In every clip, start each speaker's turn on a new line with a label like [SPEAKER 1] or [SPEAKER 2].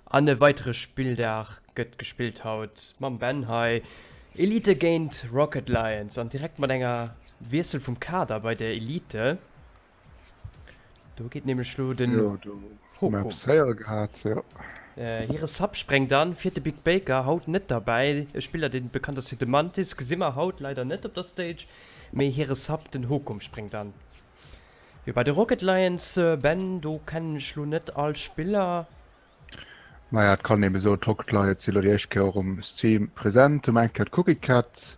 [SPEAKER 1] An e weitere Spilldag gëtt gespillt haut mam Ben hei. Elite géint Rocket Lions an direkt mat enger Wiessel vum Kader bei der Elite. Do geet nämlech lo den
[SPEAKER 2] Jo, do hu mer eppes héiere gehat, jo.
[SPEAKER 1] Hire Sub spréngt an fir de Big Baker, haut net derbäi. E Spiller deen bekannt ass fir de Mantis, gesi mer haut leider net op der Stage, mee hire Sub den Hokum spréngt an. Jo bei de Rocket Lions, Ben, do kennen ech lo net all Spiller.
[SPEAKER 2] Maja et kann eben soen, d'Rocket Lions si lo déi éischt Kéier och um Stream present, hu eng Kéier d'Cookie Cat,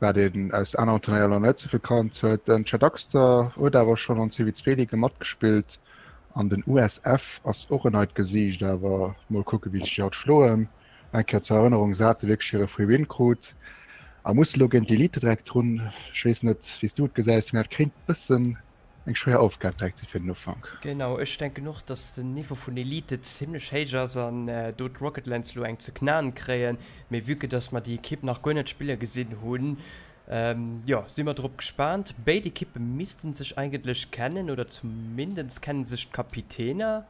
[SPEAKER 2] wat een aus aneren Turnéier lo net souvill kannt huet. Den Chadaxter huet awer schonn an CW2 Ligue matgespillt an den USF ass och en neit Gesiicht, awer mol kucke wéi sech déi haut schloen. Eng Kéier zur Erënnerung, se hate wierklech hire Free Win krut a musse lo géint d'Elite direkt run. Ech weess net wéi s du et gesäis, mä et kéint bëssen eng schwéier Aufgab direkt si fir den Ufank.
[SPEAKER 1] Genau, ech denken och, dass den Niveau vun Elite zimlech héich ass an do d'Rocket Lens lo eng ze knaen kréien. Mee vue que dass mer déi Ekipp nach guer net spille gesinn hunn, jo, si mer drop gespaant. Béid Ekippe missten sech eigentlech kennen oder zumindest kennen sech d'Kapitäner.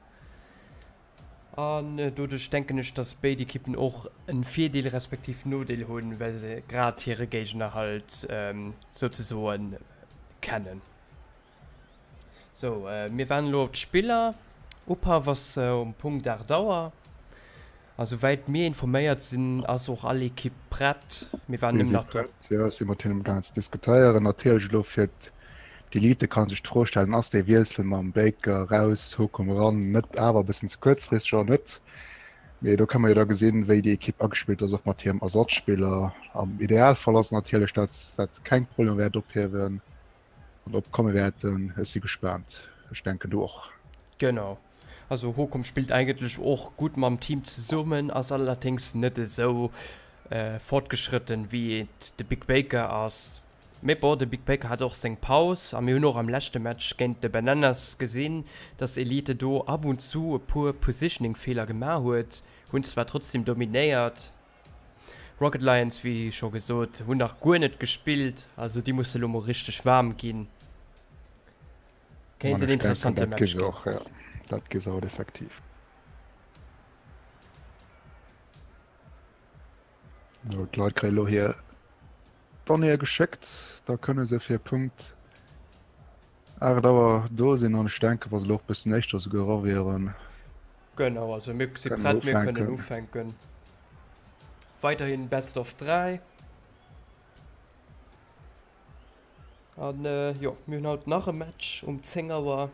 [SPEAKER 1] An doduerch denken ech, dass béid Ekippen och en Virdeel respektiv Nodeel hunn, well se grad hire Géigner halt souzesoen kennen. Sou, mir waarden elo op d'Spiller. Upaff ass um Punkt 8 Auer. A souwäit mir informéiert sinn, ass och all Ekipp prett. Mir waarden
[SPEAKER 2] nëmmen nach drop. Jo, ech si mat hinnen amgaangen ze diskutéieren. Natierlech elo fir d'Elite kann sech d'Fro stellen, ass dee Wiessel mam Baker raus, Hokum eran net awer e bëssen ze kuerzfristeg oder net? Mee do kënne mer jo da gesinn, wéi déi Ekipp agespillt ass, och mat hirem Ersatzspiller. Am Idealfall ass et natierlech, dat dat keng Problemer wäert ophiewen an opkomme wäerten. Ech si gespaant. Ech denken du och.
[SPEAKER 1] Genau. Also Hokum spillt eigentlech och gutt mam Team zesummen, ass allerdéngs net esou fortgeschrëtten wéi et de Big Baker ass. Mee bon, de Big Baker hat och seng Paus a mir hunn och am leschte Match géint de Bananas gesinn, dass Elite do ab und zu e puer Positioning-Feeler gemaach huet, hunn zwar trotzdem dominéiert. Rocket Lions, wéi scho gesot, hunn nach guer net gespillt, also déi musse lo mol richteg waarm ginn. Kéint en interessante Match
[SPEAKER 2] ginn. Och, ja. Dat gi se haut effektiv. No, d'Leit kréie lo hir Donnéeë geschéckt, da kënne se fir Punkt 8 Auer do sinn an ech denke wa se lo och bëssen éischter souguer era wieren.
[SPEAKER 1] Genau, also mir si prett, mir kënnen ufänken. Weiderhin Best of 3. An jo, mir hunn haut nach e Match um 10 Auer.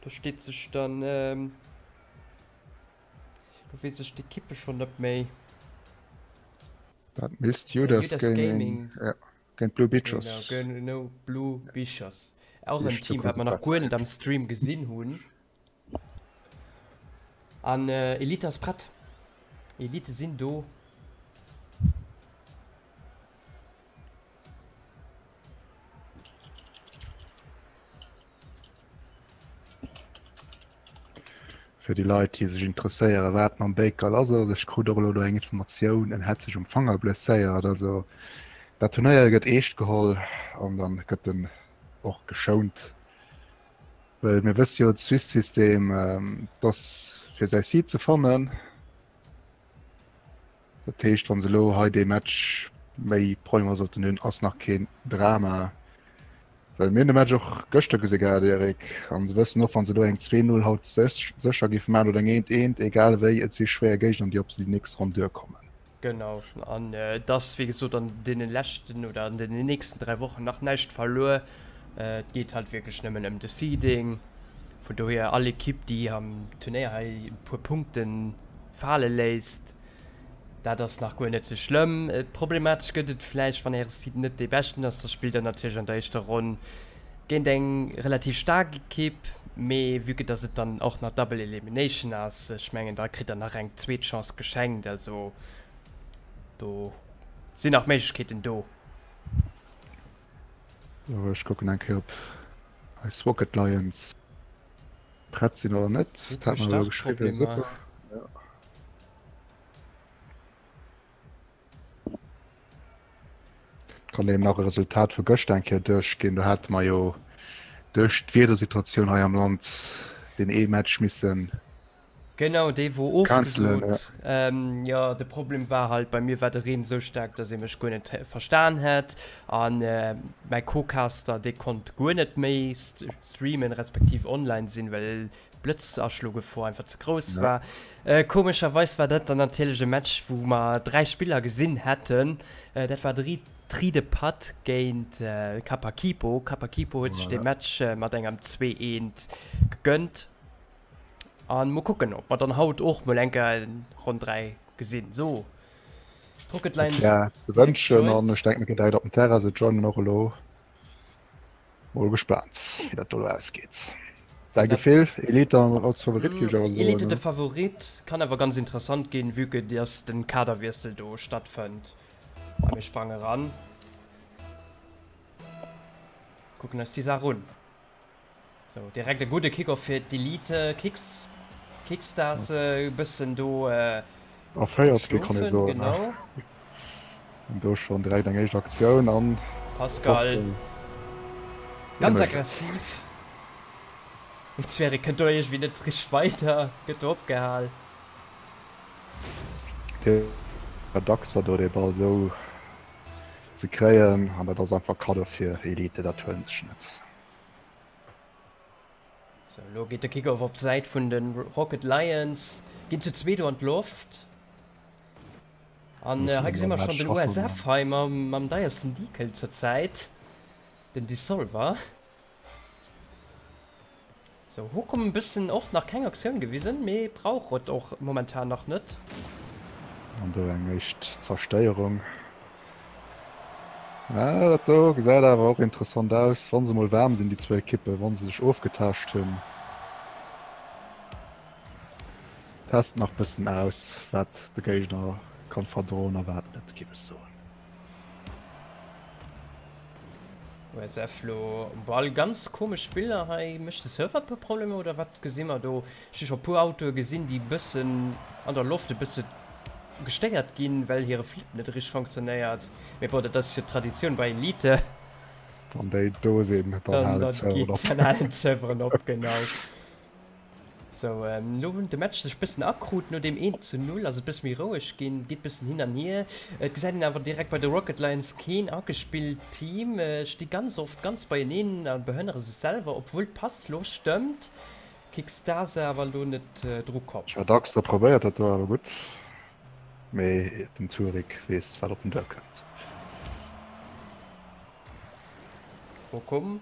[SPEAKER 1] Do steet sech dann, do weess ech d'Ekippe schonn net méi.
[SPEAKER 2] Dat misst Judas Gaming géint Blue Bichos.
[SPEAKER 1] Genau, Blue Bichos. Och en Team, wat mer nach guer net am Stream gesinn hunn. An Elite ass prett. Elite sinn do.
[SPEAKER 2] Fir déi Leit, déi sech interesséieren, wat mam Baker lass ass, ech krut och elo do eng Informatioun, en hätt sech um Fanger blesséiert. Also dat Turnéier gëtt eescht geholl an dann gëtt en och geschount. Well mir wësse jo, d'Swiss-System, dass fir säi Seed ze fannen, Dat heescht, wann se elo hei dee Match méi Problemer sollten hunn, ass nach keen Drama. Well mir hunn de Match och gëschter gesi gehat, Eric, an se wëssen och, wann se elo eng 2-0 haut sécher géife maachen oder eng 1-1, egal wéi, et si schwéier Géigner, déi op se déi nächst Ronn duerkommen.
[SPEAKER 1] Genau, an et ass wéi gesot an deene leschten oder an deenen nächsten 3 Wochen nach näischt verluer. Et geet halt wierklech nëmmen ëm de Seeding. Vun dohier all Ekipp, déi am Turnéier hei e puer Punkte fale léisst. Dat ass nach guer net sou schlëmm. Problematesch gëtt et vläicht, wann äre Seed net dee beschten ass, da spillt der natierlech an der éischter Ronn géint eng relativ staark Ekipp, mee vue que dass et dann och nach Double Elimination ass, ech mengen da kritt der nach eng zweet Chance geschenkt, also do sinn nach Méiglechkeeten do.
[SPEAKER 2] Sou, ech kucken eng Kéier op eis Rocket Lions prett sinn oder net. Dat hat mer elo geschriwwen, super. Ja. Kann eben nach e Resultat vu gëschter eng Kéier duerchginn. Do hate mer jo duerch d'Wiedersituatioun hei am Land deen ee Match missen
[SPEAKER 1] Genau, dee wor
[SPEAKER 2] cancelen.
[SPEAKER 1] ofgesot. Jo, de Problem war halt, bei mir war de Reen esou staark, dass ee mech guer net verstan hätt. An mäi Co-Caster, dee konnt guer net méi streamen, respektiv online sinn, well d'Blëtzaschlogefor einfach ze grouss war. Komescherweis war dat dann natierlech e Match, wou mer 3 Spiller gesinn hätten. Dat war de Tridepat géint Kapakipo. Kapakipo huet sech dee Match mat engem 2, 1 gegönnt. An mol kucken, ob mer dann haut och mol eng Kéier Ronn 3 gesinn. So, d'Rocket Lions
[SPEAKER 2] direkt ze wënschen an ech denken, mir ginn direkt op den Terrain, se joinen och elo. Mol gespaant wéi dat do elo ausgeet. Däi Gefill? Elite als Favorit géif ech awer soen.
[SPEAKER 1] Elite de Favorit, kann awer ganz interessant ginn, vue que dass den Kaderwiessel do stattfënnt. A mir sprange ran, kucken eis déi Saach un. Sou, direkt e gudde Kickoff fir d'Elite. Kicks, Kickstars e bëssen do
[SPEAKER 2] Erféiert gi kann ee soen.
[SPEAKER 1] Genau.
[SPEAKER 2] An do schonn direkt eng éischt Aktioun an
[SPEAKER 1] Pascal ganz aggressiv. Den Zwerg kënnt do iergendwéi net richteg weider, gëtt do opgehal.
[SPEAKER 2] War dacks do dee Ball esou ze kréien an dat ass einfach Kaddo fir Elite, dat huelen sech net.
[SPEAKER 1] Sou, elo geet de Kickoff op d'Säit vun de Rocket Lions. Ginn zu zweet do an d'Loft. An hei gesi mer schonn den USF hei mam, mam deiersten Decal zur Zäit, den Dissolver. Sou, Hokum e bëssen och nach keng Aktioun gewisen, mee brauch et och momentan nach net.
[SPEAKER 2] An do eng éischt Zerstéierung. Ah, dat do gesäit awer och interessant aus, wa se mol waarm sinn, déi zwou Ekippen, wa se sech ofgetaascht hunn. Test nach bëssen aus, wat de Géigner kann verdroen a wat net, géif ech soen.
[SPEAKER 1] USF lo um Ball, ganz komesch Biller hei. Mécht de Server e puer Problemer oder wat gesi mer do? Ech hu scho puer Autoe gesinn, déi bëssen an der Loft e bësse gestéiert ginn, well hire Flip net richteg fonctionnéiert. Mee bon, dat ass jo d'Traditioun bei Elite.
[SPEAKER 2] Wann déi do sinn, dann halen d'Serveren op.
[SPEAKER 1] Dann halen d'Serveren op, genau. Sou, elo hunn de Match sech bëssen akrut. No deem 1 zu 0 ass et bësse méi roueg ginn, geet bëssen hin an hier. Et gesäit een awer direkt bei de Rocket Lions keen agespillt Team, sti ganz oft ganz beieneen a behënnere sech selwer, obwuel d'Pass lo stëmmt. Kickstase awer elo net dru komm.
[SPEAKER 2] Tja, Daxter probéiert dat do awer gutt, mee den Turik weess wat op en duer kënnt.
[SPEAKER 1] Bokum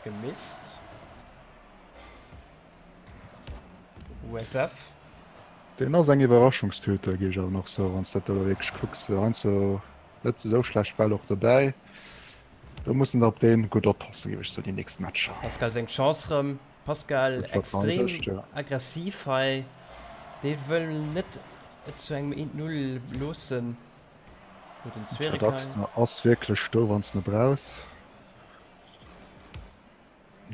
[SPEAKER 1] gemisst. USF.
[SPEAKER 2] Deen ass eng Iwwerraschungstüte, géif ech awer nach soen, wann s dat do elo wierklech kucks. Heiansdo net esou schlecht Bäll och dobäi. Do mussen se op deen gutt oppassen, géif ech soen, déi nächst Matcher.
[SPEAKER 1] Pascal seng Chance rëm. Pascal extrem aggressiv hei. Dee wëll net et zu engem 1, 0 loossen. Lo den Zwerg hei.
[SPEAKER 2] Ass wierklech do, wann s de e brauchs.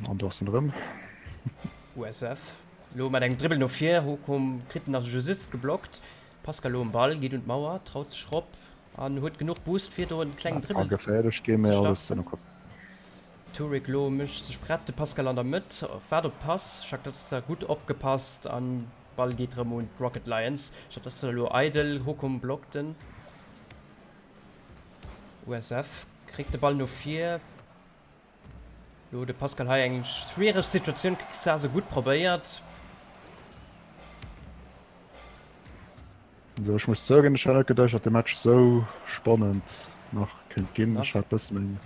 [SPEAKER 2] An do ass en erëm.
[SPEAKER 1] USF lo mat engem Dribbel no vir. Hokom kritt en nach just geblockt. Pascal lo um Ball, geet un d'Mauer, traut sech rop an huet genuch Boost fir do en klengen Dribbel ze starten. Turik lo mécht sech prett, de Pascal an der Mëtt waart op d'Pass. Jacques Datzler gutt opgepasst an Ball geet rëm un d'Rocket Lions. Jacques Datzler lo eidel, Hokom blockt en. USF kritt de Ball no vir. Lo de Pascal hei eng schwiereg Situatioun, Kickstarter gutt probéiert.
[SPEAKER 2] Also ech muss zouginn, ech hat net geduecht, datt de Match sou spannend nach kéint ginn. Ech hat bësse meng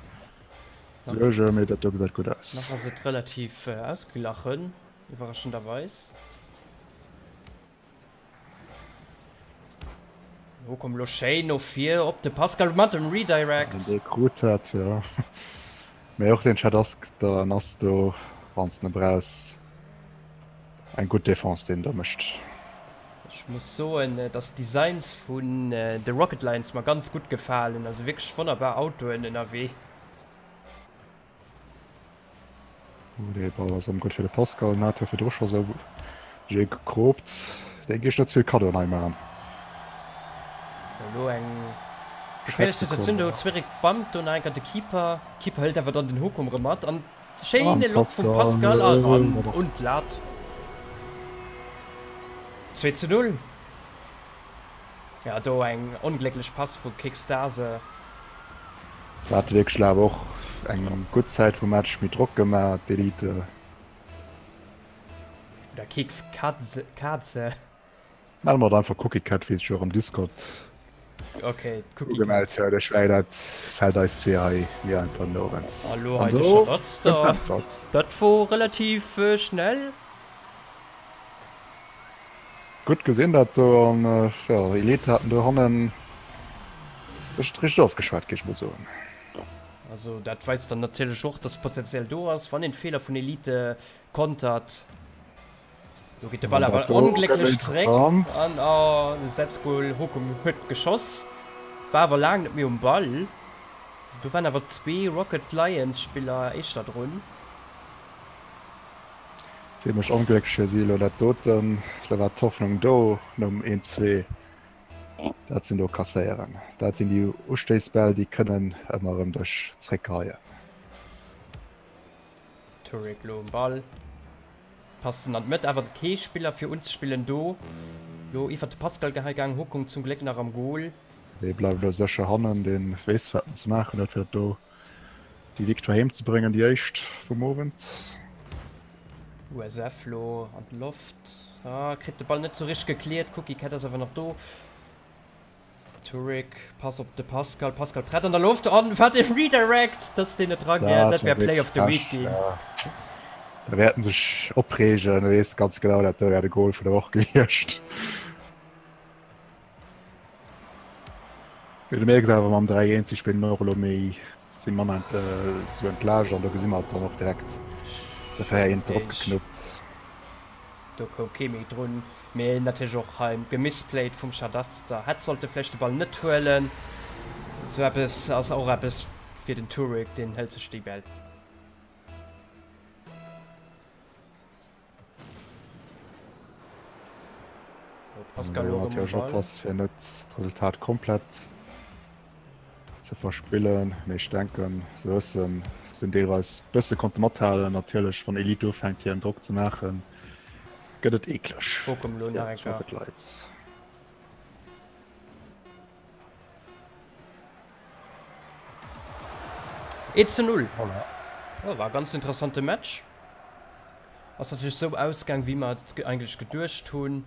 [SPEAKER 2] Suerge, mee dat do gesäit gutt aus.
[SPEAKER 1] Nach ass et relativ ausgeglachen, iwwerraschenderweis. Lo komm lo schéin no vir op de Pascal mat dem Redirect.
[SPEAKER 2] Dee krut dat jo. Mee och den Chadask da ass do wann s de brauchs eng gutt Defense deen do mécht.
[SPEAKER 1] Ech muss soen dass d'Designs vun de Rocket Lions mer ganz gutt gefalen, also wierklech wonnerbar Autoen ënnerwee.
[SPEAKER 2] Oh, dee Ball ass ëm gutt fir de Pascal. En hat jo virdru scho sou jee gekroopt. Dee géif net ze vill Kaddoen hei maachen.
[SPEAKER 1] Sou, elo eng geféierlech Situatioun do. Zwerek bammt do nach eng Kéier de Keeper. Keeper hëlt awer dann den Hokum erëm mat an schéine Lob vum Pascal a ran un d'Lat. 2 zu 0. Ja, do eng onglécklech Pass vu Kickstase.
[SPEAKER 2] Hat wierklech awer och eng gutt Zäit vum Match méi Drock gemaach, d'Elite.
[SPEAKER 1] Oder Kekskaze.
[SPEAKER 2] Nenne mer et einfach Cookie Cat, wéi sech och am Discord
[SPEAKER 1] okay,
[SPEAKER 2] ugemellt huet. Ech mengen dat fält eis zwee hei méi einfach den Owend.
[SPEAKER 1] A lo hei de Shadotster. Dat wor relativ schnell.
[SPEAKER 2] Gutt gesinn dat do an jo Elite haten do hannen sech richteg ofgeschwat géif ech mol soen.
[SPEAKER 1] Also dat weist dann natierlech och dass Potenzial do ass wann een d'Feeler vun Elite kontert. Do geet de Ball awer onglécklech zeréck an oh de Selbstgol. Hokum huet geschoss, war awer laang net méi um Ball. Also do waren awer zwee Rocket Lions Spiller éischter drun.
[SPEAKER 2] Zimlech onglécklech fir si elo dat doten. Do war d'Hoffnung do nom 1, 2, dat sinn do kasséieren. Dat sinn déi Ustéissbäll, déi kënnen ëmmer erëm dech zréckgeheien.
[SPEAKER 1] Turek lo um Ball, passt en an d'Mëtt, awer kee Spiller fir unzespillen do. Lo iwwert de Pascal gaang, Hokung zum Gléck nach am Goal.
[SPEAKER 2] Dee bleift elo sécher hannen, dee weess wat en ze maachen huet fir dat do déi Victoire heem ze bréngen, déi éischt vum Owend.
[SPEAKER 1] USF lo an d'Loft, ah, kritt de Ball net sou richteg gekläert, Cookie Cat ass awer nach do. Turek, Pass op de Pascal, Pascal prett an der Loft an wat e Redirect, dass deen net dra geet, dat wär Play of the Week ginn.
[SPEAKER 2] Da wäerten sech opreegen, du weess ganz genau, dat do wär de Goal vun der Woch gewiescht. Mee du mierks awer mam 3 1 si spillen och elo méi si manner esou entlaascht an do gesi mer et dann och direkt de 4 1 drop geknuppt.
[SPEAKER 1] Do koum kee méi drun, mee natierlech och hei gemisplayt vum Shadaster. Hätt sollte vläicht de Ball net huelen. Sou eppes ass och eppes fir den Turek, deen hëlt sech déi Bäll.
[SPEAKER 2] Pascal lo natierlech oppass fir net d'Resultat komplett ze verspillen, mee ech denken se wëssen sinn deelweis bësse konnte mathalen. Natierlech wann Elite ufänkt hiren Drock ze maachen, gëtt et eekleg
[SPEAKER 1] fir d'Rocket Lights. Eent zu 0. Voilà. Oh, war ganz interessante Match. Ass natierlech sou ausgaang, wéi mer et eigentlech geduecht hunn.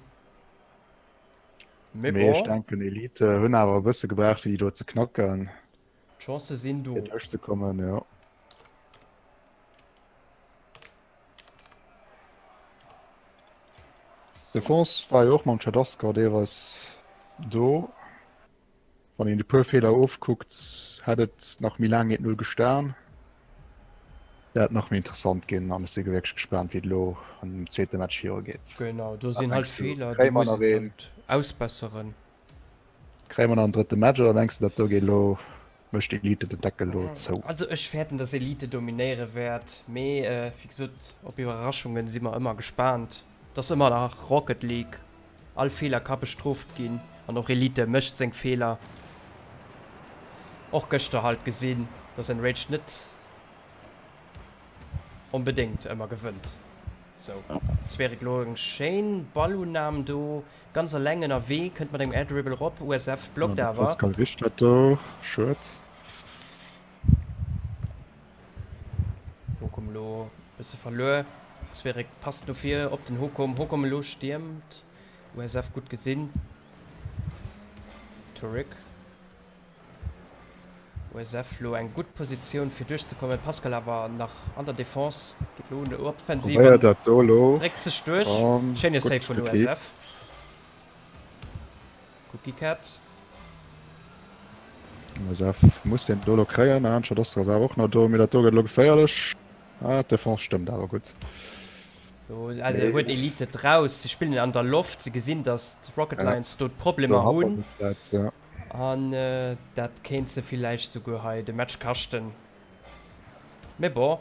[SPEAKER 2] Mee bon. Mee ech denken, Elite hunn awer e bësse gebraucht, fir déi do ze knacken.
[SPEAKER 1] D'Chancë sinn do.
[SPEAKER 2] Fir duerchzekommen, jo. D'Defense war jo och mam Tschadaska deelweis do. Wann een e puer Feeler ofkuckt, hätt et nach méi laang 1-0 gestan. Wär et nach méi interessant ginn an ech si wierklech gespaant, wéi et elo an dem zweete Match virugeet.
[SPEAKER 1] Genau, do sinn halt Feeler, déi muss een halt ausbesseren.
[SPEAKER 2] Kréie mer nach en drëtte Match oder mengs de, dat do geet elo, mécht Elite den Deckel elo zou?
[SPEAKER 1] Also ech fäerten, dass Elite dominéiere wäert, mee wéi gesot, op Iwwerraschungen si mer ëmmer gespaant. Et ass ëmmer nach Rocket League. All Feeler ka bestrooft ginn an och Elite mécht seng Feeler. Och gëschter halt gesinn, dass Enraged net onbedéngt ëmmer gewënnt. Sou, Zwerg elo eng schéin Ballunnahm do, ganz eleng ënnerwee, kënnt mat engem Air Dribble rop, USF blockt awer.
[SPEAKER 2] Pascal Richter do, schued.
[SPEAKER 1] Hokum elo bësse verluer. Zwerek passt no vir op den Hokum. Hokum elo stiermt. USF gutt gesinn. Turek. USF lo eng gutt Positioun fir duerchzekommen. Pascal awer nach an der Defense. Geet lo un der Offensiv
[SPEAKER 2] an
[SPEAKER 1] dréckt sech duerch. Schéine Save vun USF. Cookie Cat.
[SPEAKER 2] USF muss deen do elo kréien. Ah, Schadostra ass awer och nach do, mee dat do gëtt elo geféierlech. Ah, d'Defense stëmmt awer gutt.
[SPEAKER 1] Do also huet Elite et raus. Se spillen an der Loft. Se gesinn, datt d'Rocket Lions do d'Problemer hunn. An dat kéint se villäicht souguer hei de Match kaschten. Mee bon,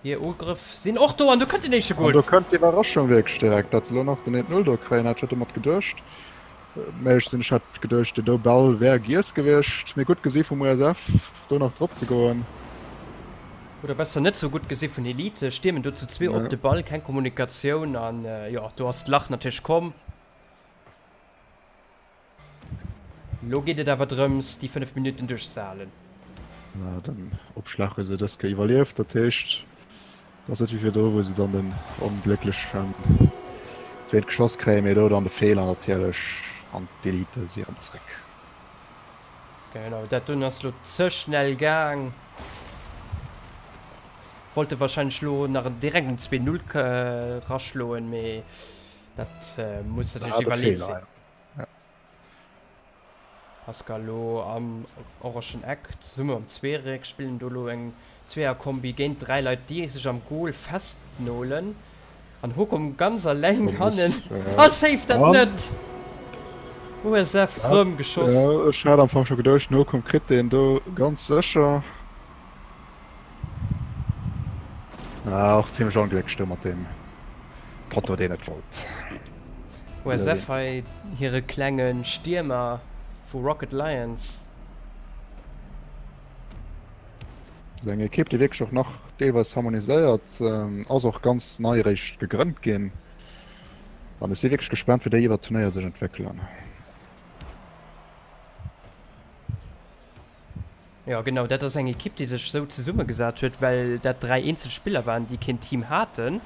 [SPEAKER 1] hir Ugrëff sinn och do an do kënnt den éischte Goal.
[SPEAKER 2] An do kënnt d'Iwwerraschung wierklech direkt, datt se elo nach den 1-0 do kréien. Hat ech net domat geduecht. Mä ech sinn, ech hat geduecht, deen do Ball wär giess gewiescht. Mee gutt gesi vum USF, do nach drop ze goen.
[SPEAKER 1] Oder besser net sou gutt gesi vun Elite. Stiermen do zu zwee op de Ball, keng Kommunikatioun an jo, do ass d'Lach natierlech komm. Lo geet et awer drëms, déi 5 Minutten duerchzehalen.
[SPEAKER 2] Ja, den Opschlag hu se dës Kéier iwwerlieft. Dat heescht, et ass net wéi virdru, wou se dann den onglécklechen zweet Geschoss kréien, mee do dann de Feeler natierlech an d'Elite si erëm zréck.
[SPEAKER 1] Genau, dat doen ass lo ze schnell gaang. Wollte wahrscheinlech lo nach en direkt en 2, 0 raschloen, mee dat muss natierlech iwwerleet sinn. Pascal lo am orangen Eck zesumme mam Zweeréck spillen do lo eng Zweeërkombi géint 3 Leit déi sech am Goal festnolen an Hokom ganz alleng hannen a saved dat net! USF rëm geschoss.
[SPEAKER 2] Jo ech hat am Fong scho geduecht den Hokom kritt deen do ganz sécher. Ah och zimlech onglécklech do mat deem Potto deen net wollt.
[SPEAKER 1] USF hei hire klenge Stiermer vu Rocket Lions.
[SPEAKER 2] Ass eng Ekipp déi wierklech och nach deelweis harmoniséiert ass, och ganz nei eréischt gegrënnt ginn an ech si wierklech gespaant wéi déi iwwert d'Turnéier sech entwéckelen.
[SPEAKER 1] Jo genau, dat ass eng Ekipp déi sech esou zesummegesat huet, well dat 3 eenzel Spiller waren déi keen Team haten.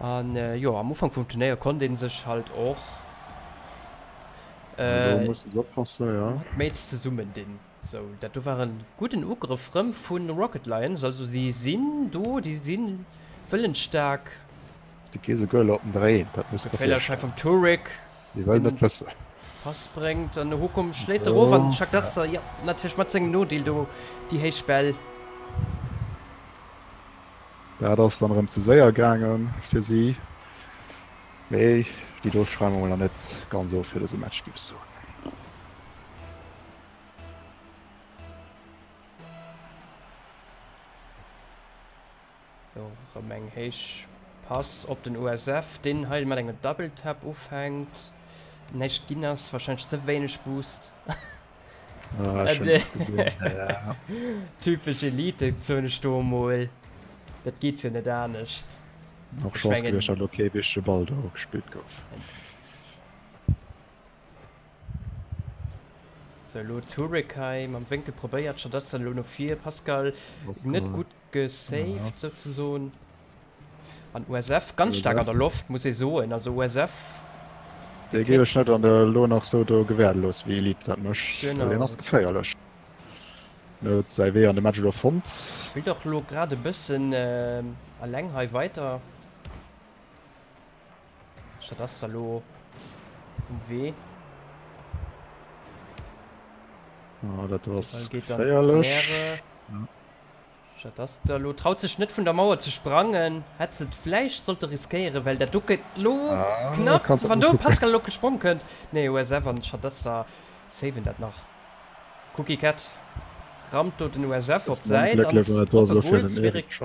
[SPEAKER 1] An jo am Ufank vum Turnéier konnt ee sech halt och mat Mates zesummen dinn. Sou dat do war en gudden Ugrëff rëm vu Rocket Lions, also si sinn do, déi si wëllensstaark.
[SPEAKER 2] Déi gi souguer elo op den Dréi, dat muss der
[SPEAKER 1] Geféierlech hei vum Turek.
[SPEAKER 2] Déi wëllen et wëssen.
[SPEAKER 1] Pass bréngt an Hokom schléit erof an Jacques Dasser, jo natierlech mat sengem Nodeel do déi héich Bäll.
[SPEAKER 2] Dat ass dann erëm ze séier gaange fir si, mee déi do schreiwe mer mol nach net ganz of fir dëse Match, géif ech soen.
[SPEAKER 1] Do rëm eng héich Pass op den USF, deen hei mat engem Double Tap ufänkt. Näischt ginn ass, wahrscheinlech ze wéineg Boost.
[SPEAKER 2] Ah, schon gesehen. Ja.
[SPEAKER 1] Typesch Elite, soen ech do emol. Dat geet jo net anescht.
[SPEAKER 2] Och Chance gewiescht, datt elo kee wichtege Ball do gespillt gouf.
[SPEAKER 1] Sou, elo Turek hei mam Wénkel probéiert, scho dat elo no vir. Pascal net gutt Gesaved souzesoen. An USF ganz staark an der Loft, muss ee soen. Also USF.
[SPEAKER 2] Dee géif ech net an der elo nach sou do gewäerde loossen, wéi Elite dat mécht. Well deen ass geféierlech. En huet säi Wee an de Match elo fonnt.
[SPEAKER 1] Spillt och elo grad e bëssen eleng hei weider. Statt ass elo um Wee.
[SPEAKER 2] Oh, dat ass geféierlech.
[SPEAKER 1] Shadaster lo traut sech net vun der Mauer ze sprangen, hätt se et vläicht sollte riskéieren, well dat do gëtt lo knapp, wann do Pascal lo gesprong kënnt. Nee, USF an Shadaster saven dat nach. Cookie Cat rammt do den USF op d'Säit an op e Goal. Zwirik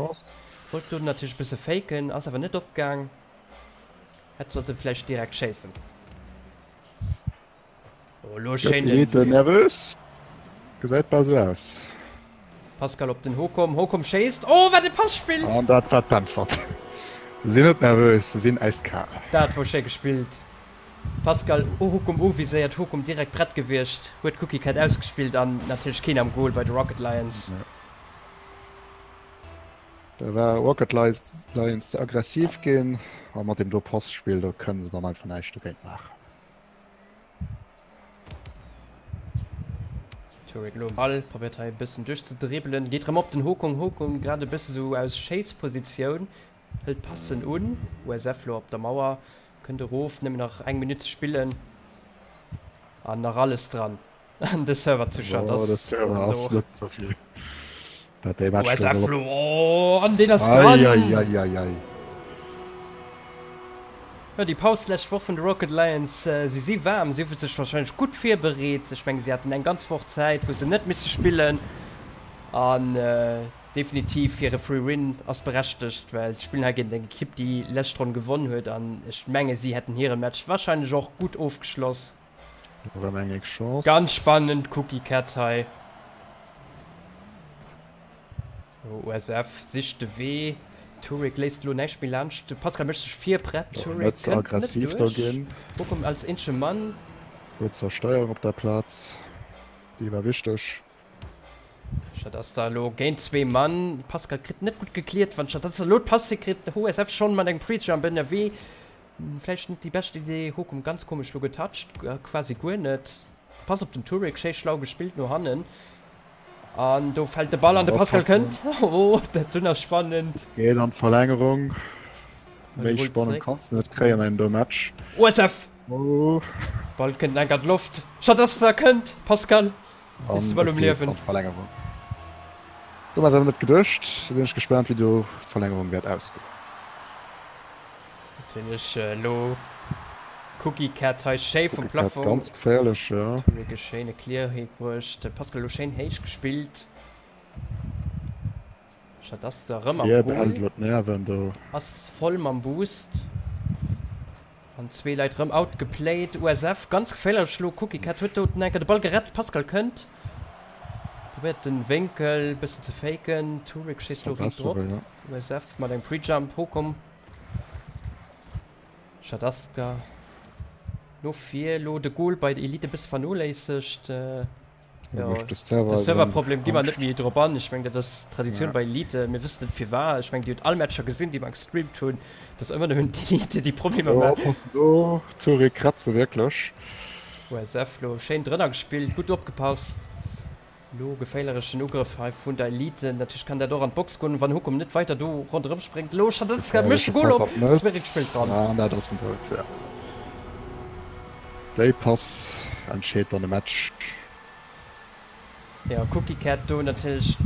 [SPEAKER 1] wollt do natierlech e bësse faken, ass awer net opgaang, hätt sollte vläicht direkt schéissen. Oh, lo
[SPEAKER 2] schéin den. Gëtt nervös. Gesäit bal sou aus.
[SPEAKER 1] Pascal op den Hokom. Hokom schéisst. Oh, wat e Passpill!
[SPEAKER 2] An dat war d'Äntwert. Se sinn net nervös, se sinn äiskal.
[SPEAKER 1] Dat wor schéi gespillt. Pascal Hokom uviséiert, Hokom direkt prett gewiescht, huet d'Cookie Cat ausgespillt an natierlech keen am Goal bei de Rocket Lions.
[SPEAKER 2] Da war Rocket Lions ze aggressiv ginn a mat deem do Passpill do kënne se dann einfach näischt dogéint maachen.
[SPEAKER 1] Turek elo um Ball, probéiert hei e bëssen duerchzedribbelen, geet rëm op den Hokong. Hokong grad e bësse sou aus Schéisspositioun, hëlt d'Passen un. USF elo op der Mauer, kënnt erof, nëmmen nach eng Minutt ze spillen an nach alles dran. An de Server zu Chat
[SPEAKER 2] ass. De Server ass net sou vill. Dat dee Match
[SPEAKER 1] do soll op. Oh, an deen ass dran!
[SPEAKER 2] Eieieiei.
[SPEAKER 1] Jo, déi Paus d'lescht Woch vun de Rocket Lions, si si waarm, si hu sech warscheinlech gutt virbereet. Ech mengen, si haten eng ganz Woch Zäit, wou se net misse spillen. An definitiv hire Free Win ass berechtegt, well si spillen hei géint eng Ekipp, déi lescht Ronn gewonn huet. An ech menge si hätten hire Match warscheinlech och gutt ofgeschloss.
[SPEAKER 2] Erëm eng éck Chance.
[SPEAKER 1] Ganz spannend Cookie Cat hei. OSF sicht de Wee. Turek léisst elo näischt méi laanscht. De Pascal mécht sech vir prett. Turek
[SPEAKER 2] kënnt net duerch.
[SPEAKER 1] Bochum als eenzege Mann.
[SPEAKER 2] Gutt Zersteierung op der Plaz, déi war wichteg.
[SPEAKER 1] Shadaster elo géint zwee Mann. Pascal kritt net gutt gekliert. Wann Shadaster elo d'Pass hikritt, HOSF schonn mat engem Pre-Jump ënnerwee. Vläicht net déi bescht Idee. Hokum ganz komesch lo getoucht, quasi guer net. Pass op den Turek, schéi schlau gespillt no hannen. An do fält de Ball an de Pascal kënnt. Oh, dat dunn ass spannend.
[SPEAKER 2] Geet an d'Verlängerung. Méi spannend kanns de net kréien an engem do Match.
[SPEAKER 1] OSF! Ball kënnt enk an d'Loft. Shadaster kënnt! Pascal,
[SPEAKER 2] léisst de Ball um Liewen. Domat hat ech net geduecht. Sinn ech gespaant wéi do d'Verlängerung wäert ausgoen.
[SPEAKER 1] Natierlech elo Cookie Cat hei schéi vum Plafong.
[SPEAKER 2] Ganz geféierlech, jo.
[SPEAKER 1] Huet e schéine Clear hibruecht. De Pascal elo schéin héich gespillt. Shadaster erëm am
[SPEAKER 2] Goal. Behält elo d'Nerven do.
[SPEAKER 1] Ass voll mam Boost. An zwee Leit erëm outgeplayed. USF ganz geféierlech elo. Cookie Cat huet do den Enker de Ball gerett. Pascal kënnt. Probéiert den Wénkel bëssen ze faken. Turek schéisst elo riit drop. USF mat engem Prejump. Hokom. Schadaska no vir, elo de Goal bei der Elite e bësse vernoléissegt. Jo, de Serverproblem gi mer net méi drop an. Ech mengen, dat ass Traditioun bei Elite. Mir wëssen net firwat. Ech mengen, Dir hutt all Matcher gesinn, déi mer gestreamt hunn. Et ass ëmmer nëmmen d'Elite, déi Problemer
[SPEAKER 2] maacht. Oppassen do, Touré kratze wierklech.
[SPEAKER 1] USF lo schéin drënner gespillt, gutt opgepasst. Lo geféilerechen Ugrëff hei vun der Elite. Natierlech kann dat och an d'Box goen, wann Hukum net weiter do ronderëm spréngt. Lo Schadowska mécht de Goal op, Zwerek spillt dran.
[SPEAKER 2] An dat ass en Doud, jo. Déi Pass entscheet dann de Match.
[SPEAKER 1] Jo, Cookie Cat do natierlech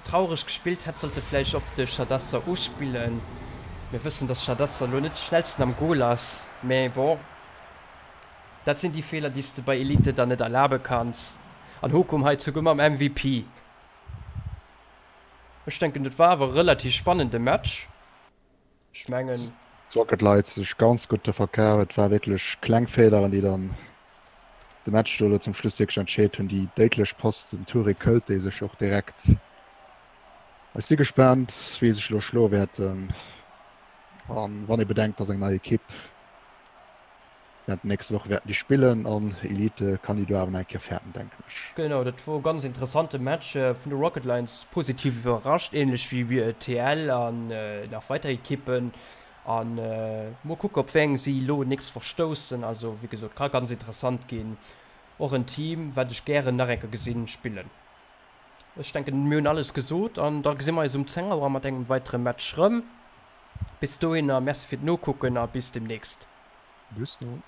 [SPEAKER 1] traureg gespillt, hätt sollte vläicht op de Schadowska uspillen. Mir wëssen, dass Schadowska lo net de schnellsten am Goal ass, mä bon. Dat sinn déi Feeler déi s de bei Elite der net erlabe kanns. An Hokum hei zuguer mam MVP. Ech denken dat war awer e relativ spannende Match. Ech mengen.
[SPEAKER 2] D'Rocket Lights hu sech ganz gutt do verkaf. Et war wierklech kleng Feeleren déi dann de Match do elo zum Schluss wierklech entscheet hunn. Déi déidlech Pass dem Touré këllt déi sech och direkt. Ech si gespaant wéi se sech elo schloe wäerten. An wann ee bedenkt dass eng nei Ekipp Während den nächste Woche wäerten déi spillen an Elite kann déi do awer nach eng Kéier fäerten, denken ech.
[SPEAKER 1] Genau, dat wor e ganz interessante Match. Vun de Rocket Lions positiv iwwerrascht, ähnlech wéi TL an nach weider Ekippen. An mol kucke op wéi eng si elo nächst Woch stoussen. Also wéi gesot, ka ganz interessant ginn. Och en Team wat ech gären nach eng Kéier gesinn spillen. Ech denken mir hunn alles gesot an da gesi mer eis um 10 Auer mat engem weitere Match rëm. Bis dohinner, Merci fir d'Nokucken a bis demnächst.
[SPEAKER 2] Bis dann.